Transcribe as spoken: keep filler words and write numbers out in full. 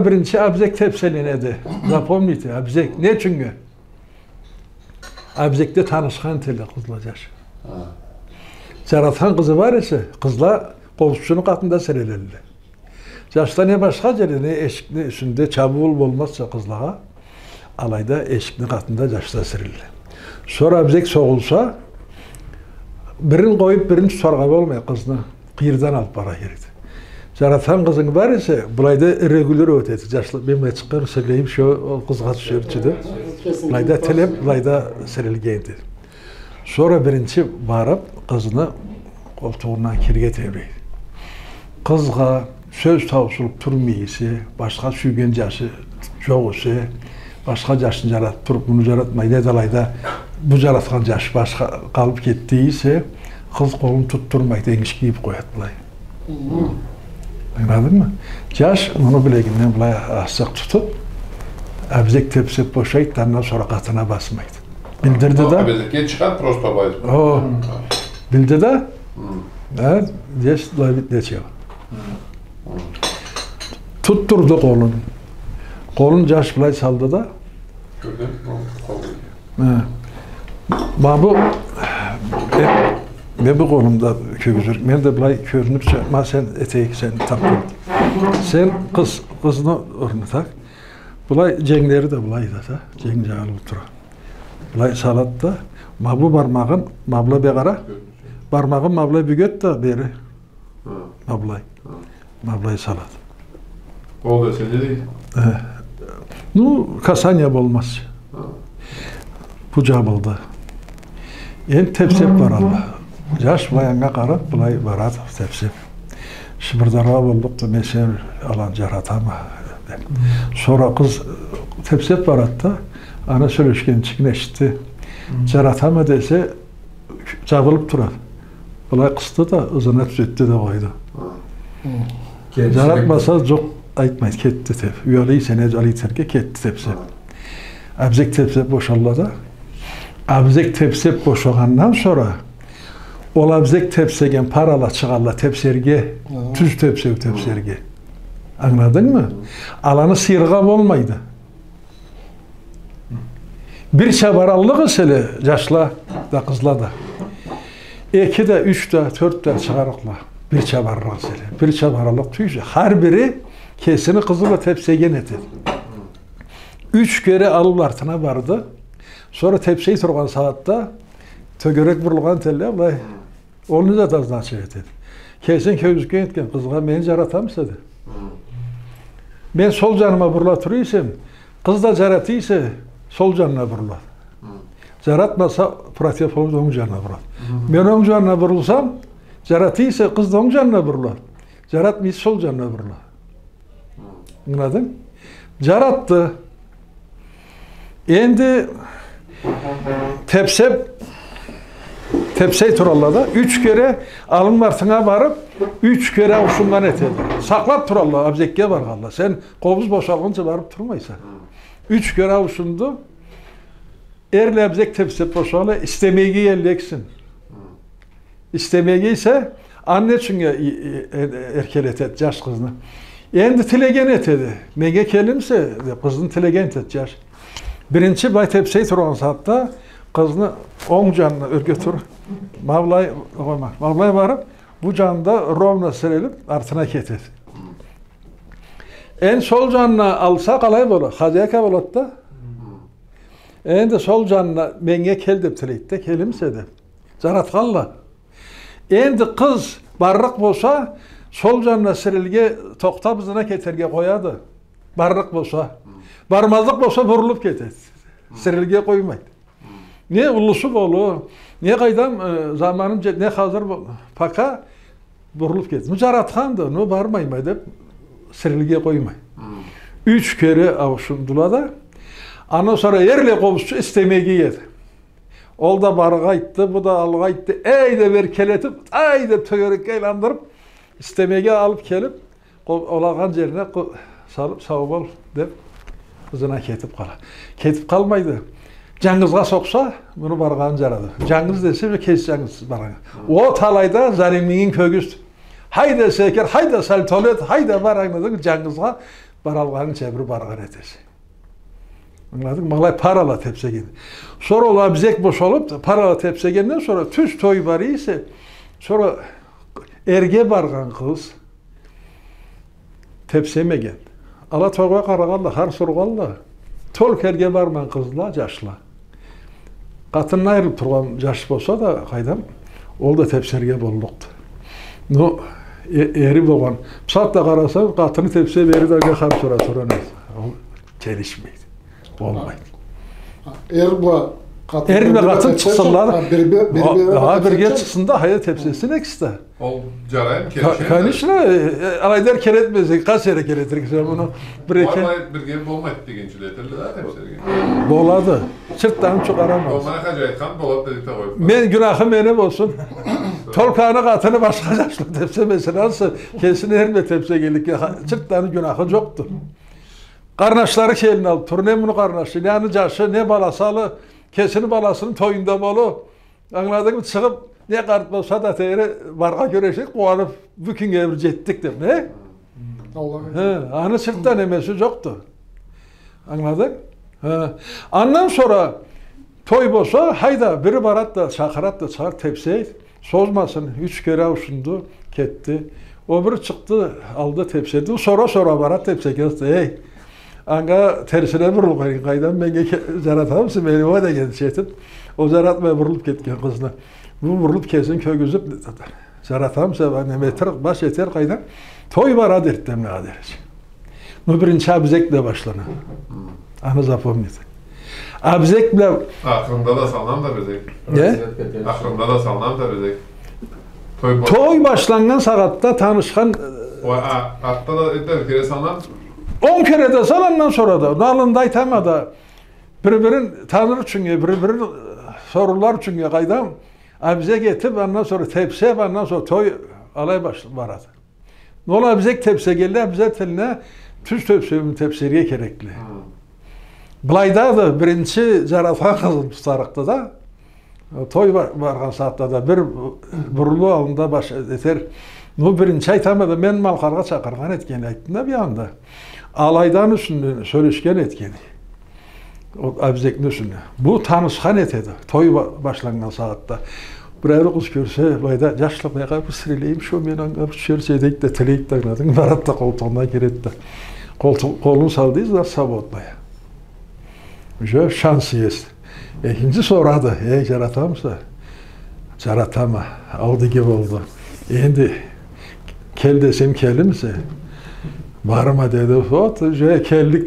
биринчи абезек тепселенеди. Запомните, абезек. Не ючюннге? Абезекде танышхан этелле къызла, джаш. Ха. Джаратхан къызы бар эсе, къызла къобузчуну къатында сирелелле. Джашла не башха джерде, не эшикни юсюнде, чабыуул болмазча къызлагъа, алайда эшикни къатында джашла сирелелле. Сора абезек согъулса, бирин къоюп, бирин тутаргъа болмай къызны. Къыйырдан алып барыргъа керекди. Джаратхан къызынг бар эсе, былайда регулировать этеди. Джашла, мен былай чыкъгъан, сирелейим, шо ол къызгъа тюшерча деп. Былайда тилеп, былайда сирелгенди. Сора биринчи барып, къызны къолтугъундан кирирге тебрейди. Къызгъа сёз таусулуп турмай эсе, башха сюйген джашы джокъ эсе, башха джашны джаратып туруп, муну джаратмай, неда алайда бу джаратхан джаш башха къалып кетди эсе, къыз къолун тутдурмайды, энгишге ийип къояды былай. Мгм. Ангыладынгмы? Джаш муну билегинден былай азчыкъ тутуп, абезек тепсеп бошайды да, андан сора къатына басмайды. Билдирди да. Абезекге чыгъады просто былай. О. Мгм. Билди да. Мгм. Э, здесь ловить нечего. Мгм. Тутдурду къолун. Къолун джаш былай салды да. Кёрдюнг? Ол къол. Э. Ма бу, э, мен бу къолумда кёргюзюр. Мен да былай кёрюнюрча, ма сен этейик, сен тап. Сен къыз, къызны орнуна так. Былай дженглери да былай да, да. Дженг джабылып тура. Былай салат да, ма бу бармагъын, ма былай бир къара. Бармагъын ма былай бюгет да бери. Ха. Ма былай. Ха. Ма былай салат. Ол да сенде дейди. Э. Ну, касание болмаз. Ха. Бу джабылды. Энди тепсеп баралла. Джаш былай анга къарап, былай барады, тепсеп. Шыбырдаргъа боллукъду, мен сени алай джаратама, деп. Сора къыз тепсеп барады да, аны сёлешгенчигин эшитди. Джаратама десе, джабылып турады. Былай къысды да, ызына тюзетди да къойду. Джаратмаса, джокъ, айтмайды, кетди деп. Уялай эсе, не алай этерге, кетди тепсеп. Абезек тепсеп бошалла да. Абезек тепсеп бошагъандан сора, ол абезек тепсеген парала чыгъалла тепсерге, тюз тепсеу тепсерге. Ангыладынгмы? Аланы сыйырыргъа болмайды. Бирча бараллыкъ эселе, джашла да, къызла да, эки да, юч да, тёрт да чыгъарыкъла. Бирча бараллыкъ эселе. Бирча бараллыкъ тюйюлсе, хар бири кесини къызы бла тепсеген этеди. Юч кере алып артына барды. Сора тепсей тургъан сагъатда тёгерек бурулгъан этелле, былай. Ол не зат означает этеди? Кесинг кёзюкген этген къызгъа, мени джаратамыса, деп. Мен сол джаныма бурула тура эсем, къыз да джарата эсе, сол джанына бурулады. Джаратмаса, противоположный, онг джанына бурулады. Мен онг джанына бурулсам, джарата эсе, къыз да онг джанына бурулады. Джаратмай эсе, сол джанына бурулады. Ангыладынг? Джаратды. Энди тепсеп, тепсей туралла да, юч кере аллынг артынга барып, юч кере ауушуннган этеди. Сакълап туралла, абезекге баргъанла. Сен къобуз бошалгъынчы барып турмайса. Юч кере ауушунду. Эрле абезек тепсеп бошалла, истемейге иеллексин. Истемейге эсе, аны не ючюннге и-, и-, э-, эркелетеди джаш къызны? Энди тилеген этеди. Меннге келемисе, деп, къызны тилеген этеди джаш. Биринчи былай тепсей тургъан сагъатда къызны онг джанына ёрге тур. Ма былай, къойма. Ма былай барып, бу джанында ровно сирелип, артына кетеди. Энди сол джанына алса, къалай бола? Хозяйка болады да. Энди сол джанына меннге кел деп тилейди да, келемисе деп. Джаратханла. Энди къыз барлыкъ болса, сол джанына сирелирге тохтап, ызына кетерге къояды. Барлыкъ болса. Бармазлыкъ болса, бурулуп кетеди. Сирелирге къоймайды. Не уллусу болур, не къайдам, э, заманым джет-, не хазыр бол-, пока бурулуп кетеди. Ну, джаратханды, ну, бармайма деп, сирелирге къоймай. Юч кере ауушундула да, андан сора эрле къобузчу истемейге иеди. Ол да баргъа айтды, бу да алгъа айтды. Эй деп эркелетип, ай деп тёгерекге айландырып, истемейге алып келип, къо-, ол алгъан джерине къо-, салып, сау бол деп, ызына кетип къала. Кетип къалмайды. Джангызгъа сокъса, муну баргъаны джарады. Джангыз десе, бир кеси джангыз баргъан. Ол талайда заримингин кёргюзт. Хайда, секир, хайда, сальто эт, хайда бар, ангыладынг, джангызгъа баралгъанынча бир баргъан этесе. Ангыладынг? Ма алай парала тепсеген. Сора ол абезек бошалып, парала тепсегенден сора тюз той бара эсе, сора эрге баргъан къыз тепсемеген. Ала тойгъа къарагъанла, харс ургъанла. Только эрге бармагъан къызла, джашла. Къатынындан айырылып тургъан джаш болса да, къайдам, ол да тепсерге боллукъду. Но э-, эри болгъан. Бусагъатда къарасанг, къатыны тепсеп, эри да анга харс ура тургъан эди. Ол келишмейди. Болмайды. Эр бла къатын... Эр бла къатын тепсесе, чыкъсынла. Ха, бир, бир, бир, ха, бирге чыкъсынла, хайда, тепсесин экиси да. Ол джарайды, ка-, келишеди. Конечно, э, э, алайда эр келетмесе, къайсы эре келетириксе муну? Бир эки. Алай бирге болмайды дегенча этелле да, тепсерге. Болады. Чыртдан чыгъарама. Болмай, хаджи айтхан, болады деди да къоюп. Мен, гюнахы менде болсун. Только аны къатыны башха джашла тепсемесин, ансы кесини эр бла тепсегенликге, ха-, чыртдан гюнахы джокъду. Къарнашлары келин алып тур, не муну къарнашы, не аны джашы, не баласы ала, кесини баласыны тоюнда болур. Ангыладынгмы? Чыгъып, не къарт болса да, тейри, баргъа кюрешип, къууанып, бу кюннге бир джетдик деп, не? Аллах. Хы, аны чыртдан немеси джокъду. Ангыладынг? Хы. Андан сора той болса, хайда, бири барад да, чакъырад да, чыгъар, тепсейд. Созмасын, юч кере ауушунду, кетди. Ол бири чыкъды, алды, тепседи. Сора-сора барад, тепсеген къызны. Эй, анга терсине бурулгъан, къайдам, меннге ке-, джаратамыса мени, уа, дегенча этип, ол джаратмай бурулуп кетген къызны. Бу бурулуп, кесин кёргюзюп, джаратамыса, уа, неме этер, баш этер, къайдам. Той барад эртденблагъа дери. Ну, биринчи абезек бла башлана. Хы. Аны запомнить. Абезек бла... Ахырында да салынады абезек. Не? Ахырында да салынады абезек. Той баш-, той башланнган сагъатда танышхан, э, уа, а, артда да, э, бир кере салынады. Он кере да сал, андан сора да. Аллында айтама да, бир-бирин таныр ючюннге, бир-бирин, э, сорулар ючюннге, къайдам. Абезек этип, андан сора тепсеп, андан сора той алай баш-, барады. Ол абезек тепсегенле, абезек тилине тюз тепсеуюн тепсерге керекли. Хы. Былайда да биринчи джаратхан къызын тутарыкъды да, той ба-, баргъан сагъатда да бир бурулуу аллында баш этер. Ну, биринчи айтама да, мен Малкъаргъа чакъыргъан этген, айтдым да бир анда. Алайдан юсюнден сёлешген этген. Ол абезекни юсюне. Бу танышхан этеди, той ба-, башланнган сагъатда. Бир ариу къыз кёрсе, былайда, джашла, былайгъа бир сирелейим, шо мен анга бир тюшерча дейд да, тилейд да, ангыладынг, барад да, къолтугъуна киред да. Къолту-, къолун салды, значит, свободная. Уже шанс есть. Экинчи сорады, эй, джаратамыса? Джаратама. Алды, иги болду. Энди кел десем, келирмисе? Барама, деди. Вот, уже келдик.